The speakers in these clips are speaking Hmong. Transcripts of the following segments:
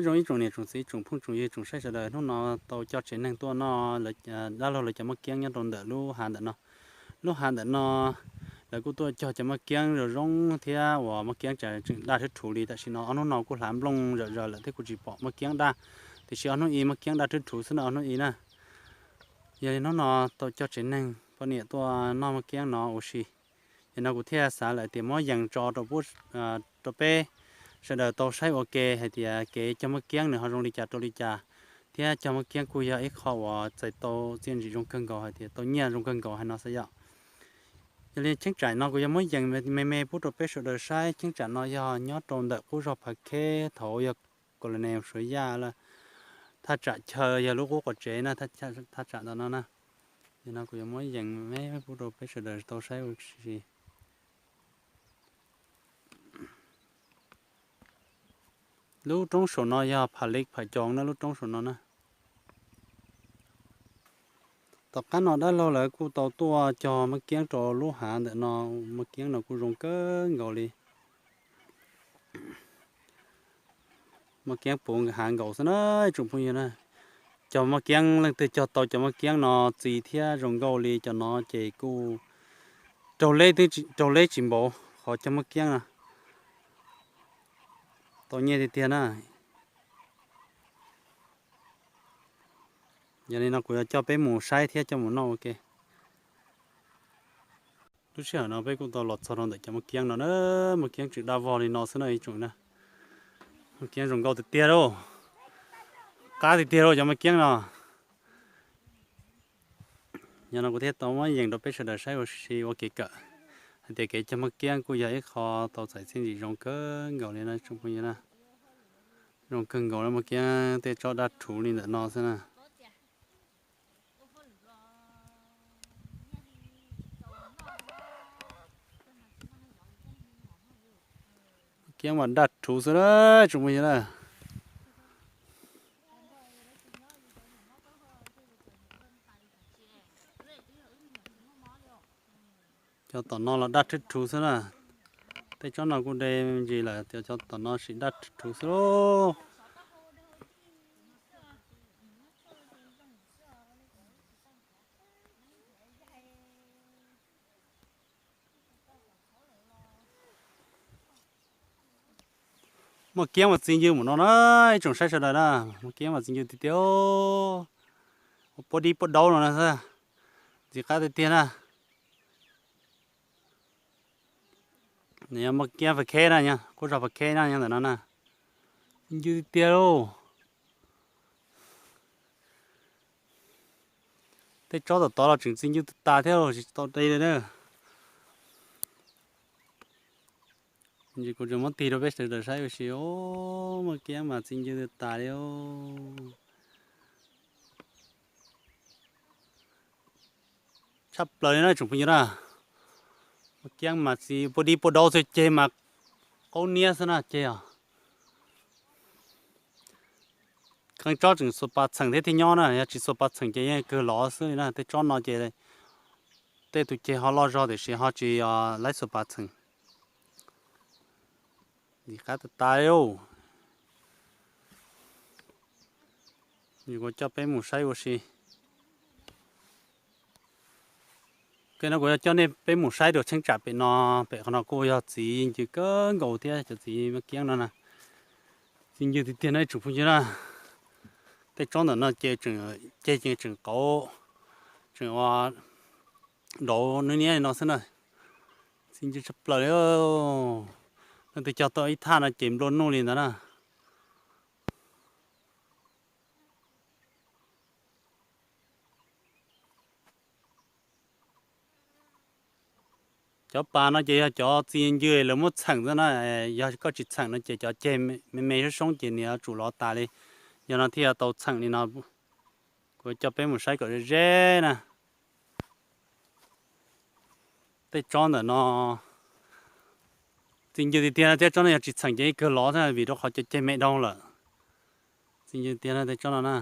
Zoo ib tsoom niam tsoom txiv tsoom phooj tsoom ywg tsoom saib sawv daws, hnub no tau coj tsev neeg tuaj noj dab laug lawv cov maj kiab nyob rau ntawm lub hav ntawm no. Lub hav ntawm no lawv kuj tuaj cog cov maj kiab zoo zoo thiab uas maj kiab tseem daj thwb thuv li. Tam sim no ob hnub no kuj hlav nplooj zawm zaws lawm thiab kuj tsis pom maj kiab daj, tiam sis ob hnub ib maj kiab daj thwb thuv xwb na, ob hnub ib na. Yog li hnub no tau coj tsev neeg poj niam tuaj noj maj kiab no ua si. Yog no kuv thiaj xav lawm tias muab yees tso rau peb sawv daws tau saib ua ke hais tias kev cog maj kiab nws ho zoo li cas rau li cas, thiab cog maj kiab kuj yog ib qho uas txais tau txiaj ntsim zoo kawg nkaus hais tias tau nyiaj zoo kawg nkaus hais no xwb yom. Yog li cheeb tsam no kuv yuav muab yees me me pub rau peb sawv daws saib. Cheeb tsam no yog nyob rau ntawm qub zog Phav Kheb, thaum yog Colonel Suav Yaj lawm, thaj tsam chaw yog lub qub quav tsev na, thaj tsam ntawm no na. Yog no kuv yuav muab yees me me pub rau peb sawv daws tau saib ua si. Lub roob saum no yog Phav Lis Phav Coos na, lub roob saum no na. Tom qab no dab laug lawv kuj tau tuaj cog maj kiab rau lub hav ntawm no, maj kiab no kuj zoo kawg nkaus li. Maj kiab puv hav nkaus xwb na, ib tsoom phooj ywg na. Cov maj kiab leej twg cog tau cov maj kiab no txi thiab zoo nkauj li cov no ces kuj raug leb, raug leb tsis npaum qhov cog maj kiab no. Tau nyiaj tiag tiag na. Yog li no kuv yuav coj peb mus saib thiab coj mus noj ua ke. Lub sij hawm no peb kuj tau los txog rau ntawm cov maj kiab no na, maj kiab tseem daj vog li no xwb na ib tsoom na. Maj kiab zoo nkauj tiag tiag lauj, qab tiag tiag lauj cov maj kiab no. Yog no kuv thiaj tau muab yees rau peb sawv daws saib ua si ua kev kawm hais tias kev cog maj kiab kuj yog ib qho tau txais txiaj ntsim zoo kawg nkaus li na tsoom phooj ywg na. Zoo kawg nkaus li, maj kiab tej tsob daj rhuv li ntawm no xwb na. Kiab mas daj rhuv xwb na tsoom phooj ywg na. Cov tom no los daj rhuv rhuv xwb na. Tej tsob no kuj de me ntsis lawm, cov tom no sim daj rhuv rhuv xwb lauj. Maj kiab mas txi ncw mus no na, ib tsoom saib sawv daws na, maj kiab mas txi ncw tiag tiag. Ua puab dib puab daub no na, ntxim qab tiag tiag na. Nws yog maj kiab Phav Kheb na, qub zog Phav Kheb na, nyob ntawm no na. Txi ncw tiag tiag lauj. Tej tsob tom tod los tseem txi ncw tas tas thiab los tsis tau de li na. Kuv tseem muab tig rau peb sawv daws saib ua si, maj kiab mas txi ncw tas li. Tshaj plaws li na tsoom phooj ywg na. Maj kiab mas txi puab dib puab daub xwb, ceg mas qaub niab xwb na ceg os. Qee tsob tseem xuas pas txheem thiab thiaj nyob na, yog tsis xuas pas txheem ces yeej kawg lov xwb li na. Tej tsob no ces tej tus ceg ho loj zog tiam sis ho tsis laib xuas pas txheem. Ntxim qab tas tas li. Kuv coj peb mus saib ua si. Ke no kuv yuav coj nej peb mus saib dua cheeb tsam pem no, pem qhov no kuj yog txiv ncw kawg nkaus thiab, cov txiv maj kiab no na. Txi ncw tiag tiag no ib tsoom phooj ywg na. Tej tsob ntawm no ces tseem ceg ces tseem qauv, tseem ua nrauv nub niab li no xwb na. Txi ncw tshaj plaws li. Leej twg cog tau ib thaj no ces nplua nuj li ntawd na. Cov pas no ces yog cov txi ncw lawv muab txheem xwb na, yog koj tsis txheem no ces cov ceg me me soob soob ces nws yuav tsum lov tas li. Yog no thiaj yuav tau txheem li no. Kuv coj peb mus saib kom ze ze na. Tej tsob ntawm no txi ncw tiag tiag no thiab, tsob no yog tsis txheem ces ib kawg lov thiab vim rau qhov cov ceg me dhau lawm. Txi ncw tiag no tej tsob no na.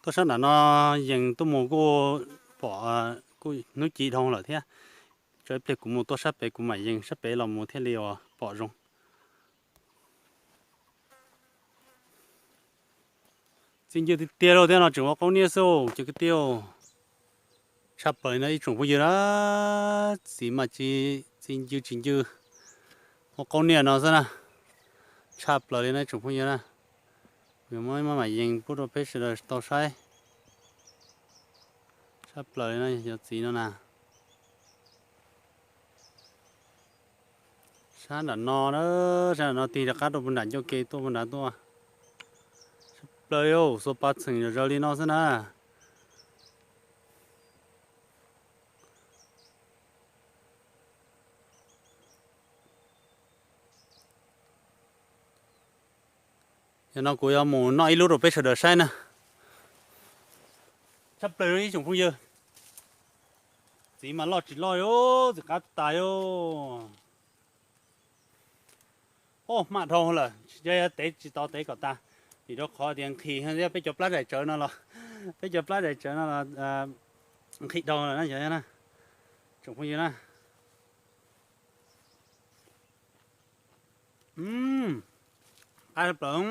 Tuaj sab nram no yees tuaj mus kuj pom, kuj hnub ci dhau lawm thiab. Tso ib pliag kuv mus tuaj sab pem kuv mam yees sab pem los mus thiaj li uas pom zoo. Txi ncw tiag tiag lauj, thiab no tseem ua qaub niaj xwb cov kwv tij. Tshaj plaws li no ib tsoom phooj ywg na, txiv mas tsis txi ncw tsis ncw, ua qaub niaj no xwb na. Tshaj plaws li no ib tsoom phooj ywg na, kuv yuav muab maj mam yees pub rau peb sawv daws tau saib. Tshaj plaws li no cov txiv no na. Sab nram no na, sab nram no tig rov qab rau puag nram ncauj ke tuaj puag nrad tuaj. Sab plaws li, xuas pas txheem zom zaws li no xwb na. Yog no kuv yuav mus noj ib lub rau peb sawv daws saib na. Tshaj plaws ib tsoom phooj ywg, txiv mas loj tsis loj li, txiv qab tas li. Oj, hmaj dhau lawm, tsis yog tev tsis tau tev kom tas, vim rau qhov tias nqhis thiab peb cov plab daim tsawv no los, peb cov plab daim tsawv no los nqhis dhau lawm na, yog na, tsoom phooj ywg na. Qab plaws.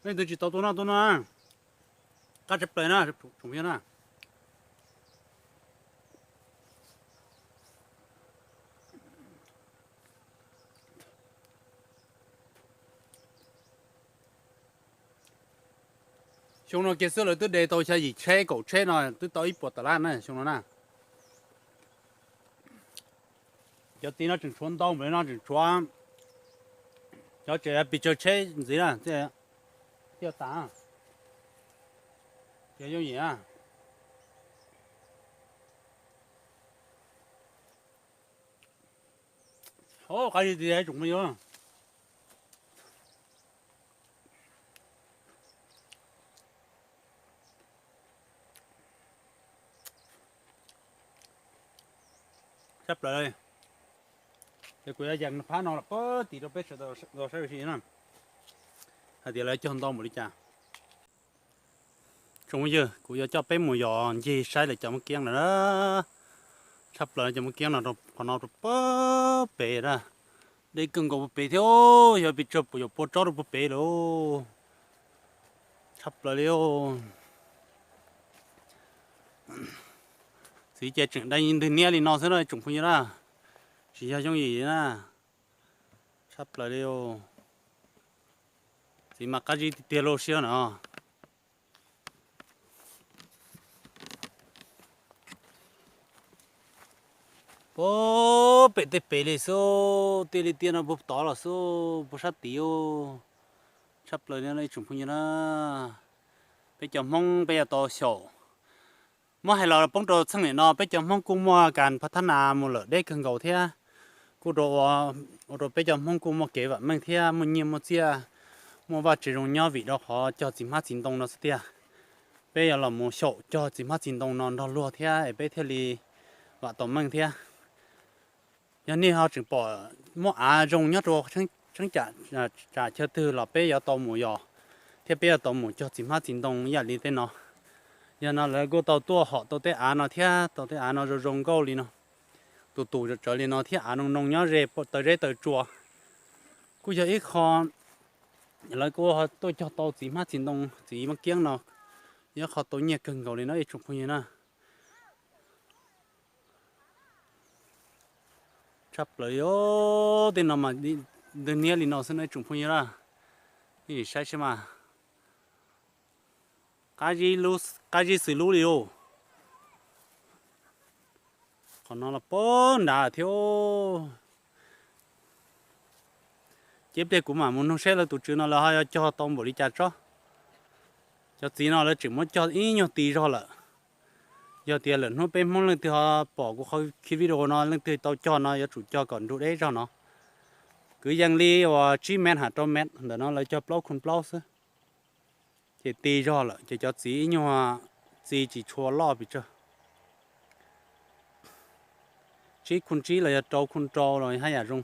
Leej twg tsis tau tuaj noj tuaj noj, qab tshaj plaws na, tsoom phooj ywg na. Xyoo no kiag xwb lawv twb de tau xya yim tsheb kaum tsheb no twb tau ib puas tas lab na xyoo no na. Cov txiv no tseem tshuav ntau npaum li no tseem tshuav, cov tseem pes tsawg tsheb ntxiv na, thiaj tas. Cov yooj yim na. Qab zib tiag tsoom phooj ywg. Tshaj plaws li. Ces kuv yuav yees phab no los puag tim rau peb sawv daws saib ua si na, hais tias lawv cog ntau npaum li cas. Tsoom phooj ywg, kuv yuav coj peb mus yos ncig saib lawv cov maj kiab lawm na. Tshaj plaws cov maj kiab no, qhov no rau puag pem na. Deb kawg nkaus puag pem thiab, yog pes tsawg puas yuav pua tsob rau puag pem lawm. Tshaj plaws li. Txiv ces tseem dai ntwg niab li no xwb no tsoom phooj ywg na, tsis yog yooj yim na. Tshaj plaws li. Txiv mas qab zib tiag tiag lauj siab no. Puag pem tej pem li xwb, tiaj li tiaj no puag tod los xwb, puag sab tid. Tshaj plaws li no ib tsoom phooj ywg na. Peb cov Hmoob peb yuav tau xyaum. Muab hais los poob rau txheej niam no peb cov Hmoob kuj muaj kas phav thab nas mus lawm deb kawg nkaus thiab. Kuj ua rau peb cov Hmoob kuj muaj kev vam meej thiab muaj nyiaj muaj txiaj, muaj vaj tse zoo nyob vim rau qhov cog txiv hmab txiv ntoo no xwb tiag. Peb yuav los mus xyaum cog txiv hmab txiv ntoo no nrog luag thiab es peb thiaj li vam tau meej thiab. Yog nej ho tseem pom muaj av zoo nyob rau tsam chaw twg los peb yuav tau mus yos thiab peb yuav tau mus cog txiv hmab txiv ntoo ib yam li tej no. Yog no lawv kuj tau tuaj hom tau tej av no thiab tau tej av no zoo zoo nkauj li no, tus tus tsawv li no thiab av noo noo nyob ze taw zeb taw tsua. Kuj yog ib qho lawv kuj tuaj cog tau txiv hmab txiv ntoo txiv maj kiab no, yog ib qho tau nyiaj kawg nkaus li no ib tsoom phooj ywg na. Tshaj plaws li, tej no mas ntwg niab li no xwb no ib tsoom phooj ywg na. Nej saib seb mas, qab zib xws lub li lauj. Qhov no los puag nrad thiab. Ces pliag kuv mam mus nug seb lawv tus tswv no lawv ho yuav cog tau npaum li cas tsob. Cov txiv no lawv tseem muab cog ib nyuag ti zog lawm. Yog tias lawm hnub peb Hmoob leej twg ho pom kuv qhov video no leej twg tau cog no yuav tsum cog kom nrug deb zog no. Kwv yees li uas tsib mev ham rau mev ntawm no lawv cog plaub khum plaub xwb. Ces ti zog lawm ces cov txiv ib nyuag txiv tsis tshua loj pes tsawg. Tsib khum tsib los yog rau khum rau los haj yam zoo.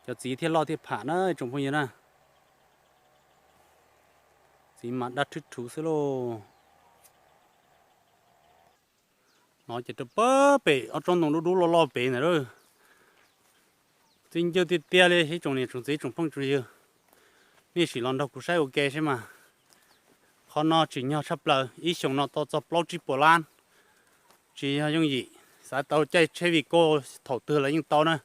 Cov txiv thiaj loj thiaj pham na tsoom phooj ywg na. Txiv mas dab rhwb rhuv xwb lauj. No ces rau pem ob tsob ntoo dub dub loj loj pem ntawd. Txi ncwg tiag tiag li ib tsoom niam tsoom txiv tsoom phooj tsoom ywg, nej sim los nrog kuv saib ua ke seb mas. Qhov no tsim nyog tshaj plaws, ib xyoos no tau txog plaub tsib puas lab. Tsis yog yooj yim, xav tau caij tsheb Vigo thaum twg los yeej tau na.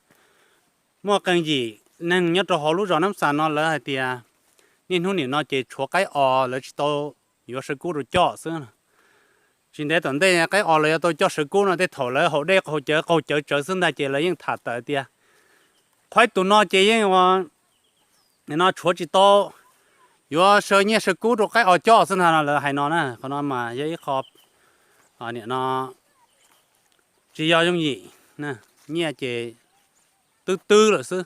Muaj qee yim neeg nyob rau hauv lub zos Nab Xas no lawv hais tias niaj hnub nim no ces tshuav qaib os lawv tsis tau yuav saw kub rau coj xwb. Tsis ntev tom ntej qaib os lawv yuav tau coj saw kub no tej thaum lawv haus dej haus cawv qaug cawv tsawv xwb ntag ces lawv yeej tham tawm tias qhov ib tus no ces yeej ua no tshuav tsis tau yuav saw nyiaj saw kub rau qaib os coj xwb ntag no lawv hais no na. Qhov no mas yog ib qho nim no tsis yog yooj yim, nyiaj ces twb twb lawm xwb.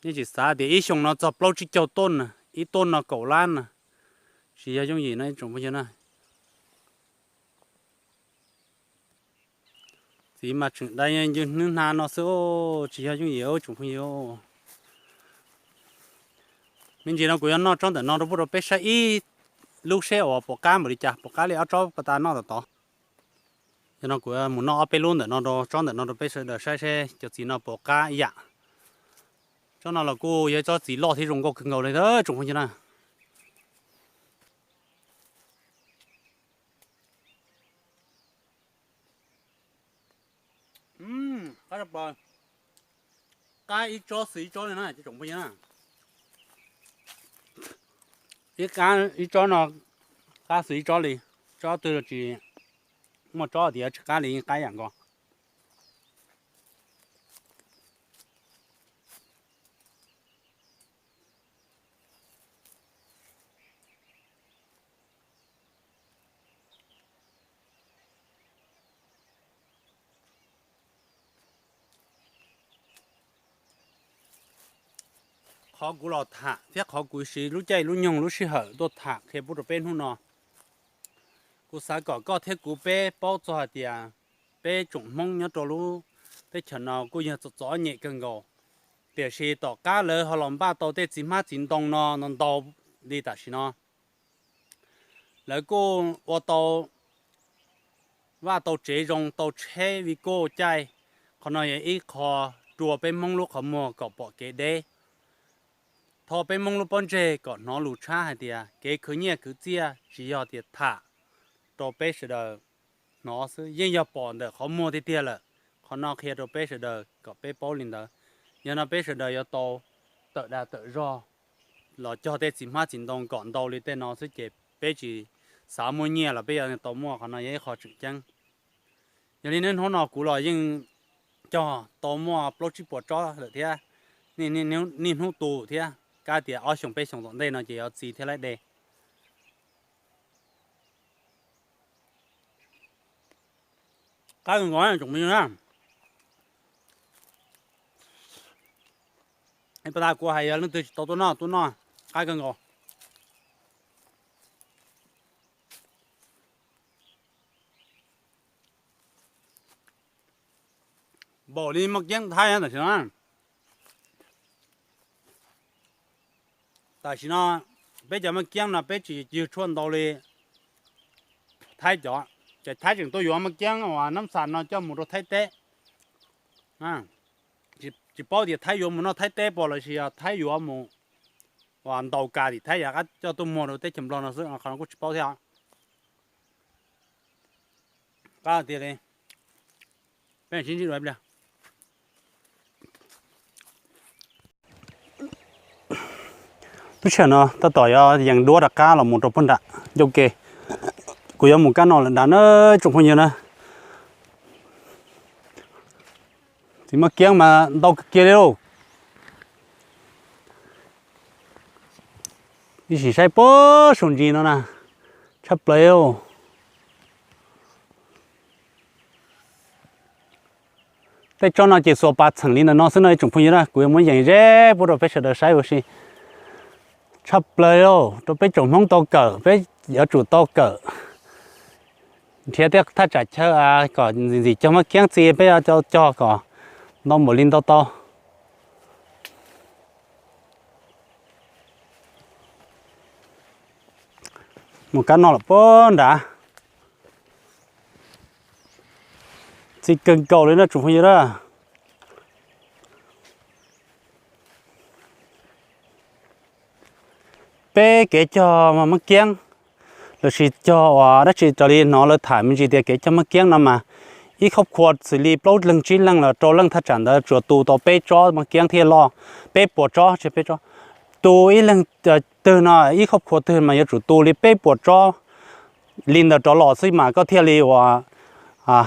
Nej tsis xav tias ib xyoo no txog plaub tsib caug tuj na, ib tuj no kaum lab na, tsis yog yooj yim no ib tsoom phooj ywg na. Txiv mas tseem dai ncwg hnwb hnav no xwb, tsis yog yooj yim ib tsoom phooj ywg. Me ntsis no kuv yuav noj tsob ntawm no rau pub rau peb saib ib lub seb uas pom qab npaum li cas, pom qab li ob tsob pas tas noj tom tod. Yog no kuv mus noj ob peb lub ntawm no rau tsob ntawm no rau peb sawv daws saib seb cov txiv no pom qab ib yam. Tsob no los kuj yog ib tsob txiv loj thiab zoo nkauj kawg nkaus li tsoom phooj ywg na. Qab ib tsob xwb ib tsob li na tsoom phooj ywg na. Ib qab ib tsob no qab xwb ib tsob li, tsob twg tsis muaj tsob tias tsis qab li yeej qab ib yam nkaus. Qhov kuv los tham thiab qhov kuv siv lub caij lub nyoog lub sij hawm tuaj tham qhia pub rau peb hnub no, kuv xav kom koj thiab kuv peb paub txog hais tias peb tsoom Hmoob nyob rau lub teb chaws no kuj yog txom txom nyem kawg nkaus, tiam sis tom qab lawv ho los npaj tau tej txiv hmab txiv ntoo no ntau ntau li tam sim no. Lawv kuj ua tau vaj tau tsev zoo, tau tsheb Vigo caij. Qhov no yog ib qho rua peb Hmoob lub qhov muag kom pom kev deb. Tho peb Hmoob lub pob ntseg kom hnov lus tshab hais tias kev khwv nyiaj khwv txiaj tsis yog tias tham rau peb sawv daws hnov xwb, yeej yog pom ntawm qhov muag tiag tiag lawm. Qhov no qhia rau peb sawv daws kom peb paub li ntawd. Yog no peb sawv daws yuav tau tawm dag tawm zog los cog tej txiv hmab txiv ntoo kom ntau li tej no xwb ces peb tsis xav muaj nyiaj los peb yuav tau muaj. Qhov no yog ib qho tseem ceeb. Yog li niaj hnub no kuv los yeej cog tau muaj plaub tsib puas tsob lawm thiab, niaj hnub tu thiab, kab tias ob xyoos peb xyoos tom ntej no ces yuav txi thiab laib de. Qab nkaus tsoom phooj ywg na. Pas tas kuv hais yog leej twg tsis tau tuaj noj tuaj noj, qab kawg nkaus. Npaum li maj kiab Thaib tam sim no. Tam sim no peb cov maj kiab no peb tsis ywg tshuaj ntau li Thaib cov. Ces Thaib tseem tuaj yuav maj kiab uas Nab Xas no coj mus rau Thaib teb. Tsis paub tias Thaib yuav mus noj Thaib teb puas los sis yog Thaib yuav mus uas ntaus kas tim Thaib yog qab coj tuaj muag rau teb chaws Nplog no xwb, qhov no kuj tsis paub thiab. Qab tiag li. Peb sib ntsib dua ib pliag. Lub sij hawm no tab tom yuav yees duab rov qab los mus rau puag nram ncauj ke. Kuv yuav mus kab no lawm nrad na tsoom phooj ywg na. Txiv maj kiab mas ntau kawg kiag li lauj. Ib sim saib puag saum ntsis no na, tshaj plaws lauj. Tej tsob no ces xuas pas txheem li ntawm no xwb no ib tsoom phooj ywg na, kuv yuav muab yees zeb pub rau peb sawv daws saib ua si. Tshaj plaws lauj, rau peb tsoom Hmoob tau kawm, peb yuav tsum tau kawm nrhiav tej thaj tsam chaw kom ntxim ntxim cog maj kiab txi, peb yuav cog kom ntau npaum li ntau tau. Mus kab no lawm puag nrad. Txi kawg nkaus li na tsoom phooj ywg na. Peb kev cog maj kiab, lossis cog uas dab tsi raws li hnov lawv tham me ntsis tias kev cog maj kiab no mas ib khab khua xws li plaub leeg tsib leeg los rau leej thaj tsam ntawd tsuas tu tau peb tsob maj kiab thiaj loj, peb puas tsob, peb tsob. Tu ib leeg twg no, ib khab khua twg mas yuav tsum tu li peb puas tsob li ntawd rov los xwb mas koj thiaj li uas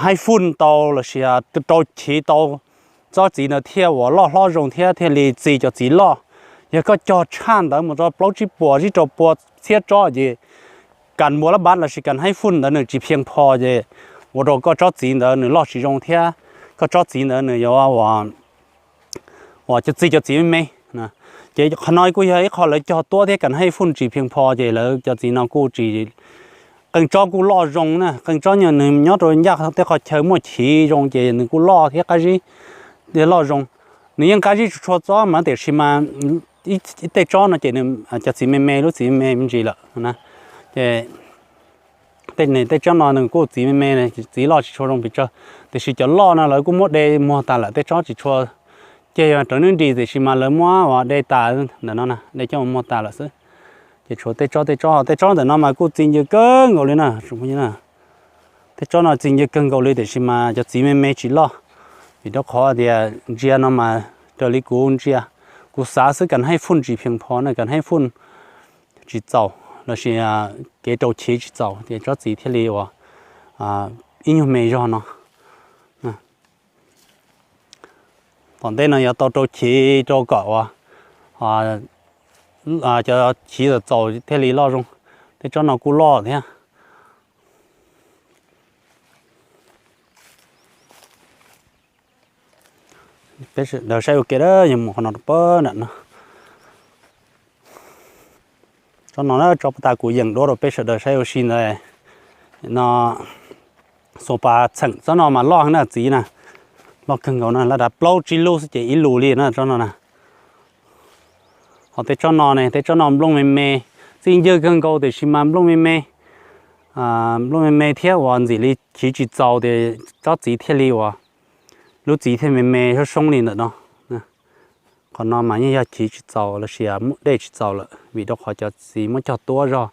haib fun tau lossis rau chiv tau tsob txiv ntawd thiaj uas loj hlob zoo thiab thiaj li txi cov txiv loj. Yog koj cog tshaj ntawd mus rau plaub tsib puas, tsib rau pua, txhiab tsob ces kas npua lab npab lossis kas haib fun ntawd nws tsis phiaj pho ces ua rau koj tsob txiv ntawd nws loj tsis zoo thiab koj tsob txiv ntawd nws yuav uas cov txi cov txiv me me. Ces qhov no kuj yog ib qho lawv cog tuab thiab kas haib fun tsis phiaj pho ces lawv cov txiv no kuj tsis, qee tsob kuj loj zoo na, qee tsob nws nyob rau ncaj tej qhov chaw muaj chiv zoo ces nws kuj loj thiab qab zib thiab loj zoo. Nws yeej qab zib tsis tshua txob mas tiam sis mas tej tsob no ces cov txiv me me, lub txiv me me me ntsis lawm na. Ces tej tsob no nws kuj txiv me me, txiv loj tsis tshua zoo pes tsawg, tiam sis cov loj no lawv kuj muab de muag tas lawm, tej tsob tsis tshua, ces yog rawv nws nris tiam sis mas lawv muab uas de tas ntawm no na, de coj mus muag tas lawm xwb. Ces tshuav tej tsob, tej tsob, tej tsob ntawm no mas kuj txi ncw kawg nkaus li na. Tej tsob no txi ncw kawg nkaus li tiam sis mas cov txiv me me tsis loj, vim rau qhov tias ntsia no mas raws li kuv ntsia, kuv xav xwb kas haib fun tsis phiaj pho na, kas haib fun tsis txaus lossis kev rau chiv tsis txaus ces tsob txiv thiaj li uas ib nyuag me zog no. Tom ntej no yuav tau rau chiv rau kom uas cov chiv txaus txaus thiaj li loj zoo. Tej tsob no kuj loj thiab. Peb sawv daws saib ua ke, yog mus qhov no rau pab nram no. Tsob no na, tsob pab tas kuv yeem duab rau peb sawv daws saib ua si ntawd no. Xuas pas txheem tsob no mas loj heev na txiv na, loj kawg nkaus na, laj dav plaub tsib lub xwb ces ib lus li na tsob no na. Ho tej tsob no ne, tej tsob no nplooj me me, txi ncw kawg nkaus tiam sis mas nplooj me me, nplooj me me thiab uas ntxim li chiv tsis txaus tias tsob txiv thiaj li uas lub txiv thiaj me me soob soob li ntawm no. Qhov no mas yeej yog chiv tsis txaus lossis dej tsis txaus lawm vim rau qhov cov txiv muab cog tuab zog,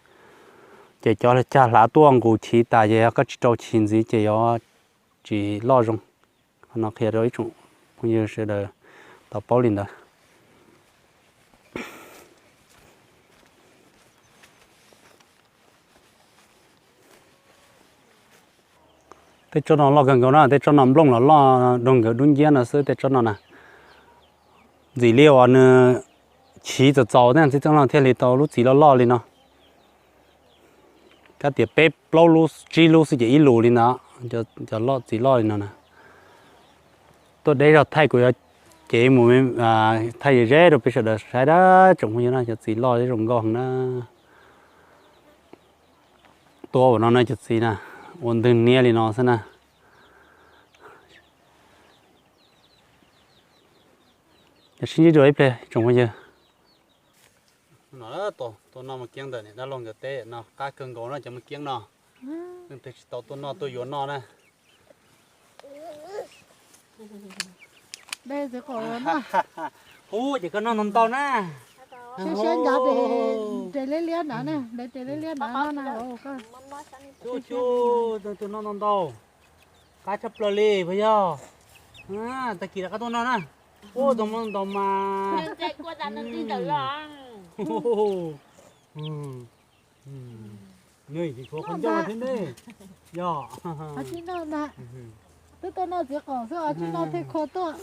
ces cov cag hlav tuaj nqus chiv tas ces yog koj tsis rau chiv ntxiv ces yuav tsis loj zoo. Qhov no qhia rau ib tsoom phooj ywg sawv daws tau paub li ntawd. Tej tsob no loj kawg nkaus na, tej tsob no nplooj los loj dua nkawd dub nciab no xwb tej tsob no na. Ntxim li uas nws chiv txaus txaus thiab txiv txooj no thiaj li tau lub txiv loj loj li no. Kab tias peb plaub lub tsib lub xwb ces ib lus li ntawd, cov loj txiv loj li no na. Tuaj deb zog thaij kuv yuav cev mus thaij ze ze rau peb sawv daws saib dab tsoom phooj ywg na, cov txiv loj zoo nkauj heev na. Tuaj ua no na cov txiv na, ua ntwg niab li no xwb na. Sib ntsib dua ib pliag tsoom phooj ywg. Tua noj mas kiab ntawm niam dab laug nkawd teb no qab kawg nkaus no cov mas kiab no. Leej twg tsis tau tuaj noj tuaj yuav noj na. Ub ces koj noj ntau ntau na. Siab siab ncav tes liab liab nrad, tes liab liab nrad no na. Tus noj ntau ntau. Qab tshaj plaws li puas yog? Tag kis rov qab tuaj noj na. Ub tus noj ntau mas. Nws tsis tshuav qhov ncauj thiab ne. Yog. Twb tuaj noj txiv qaum xwb os, tsis noj thiaj khua tuaj.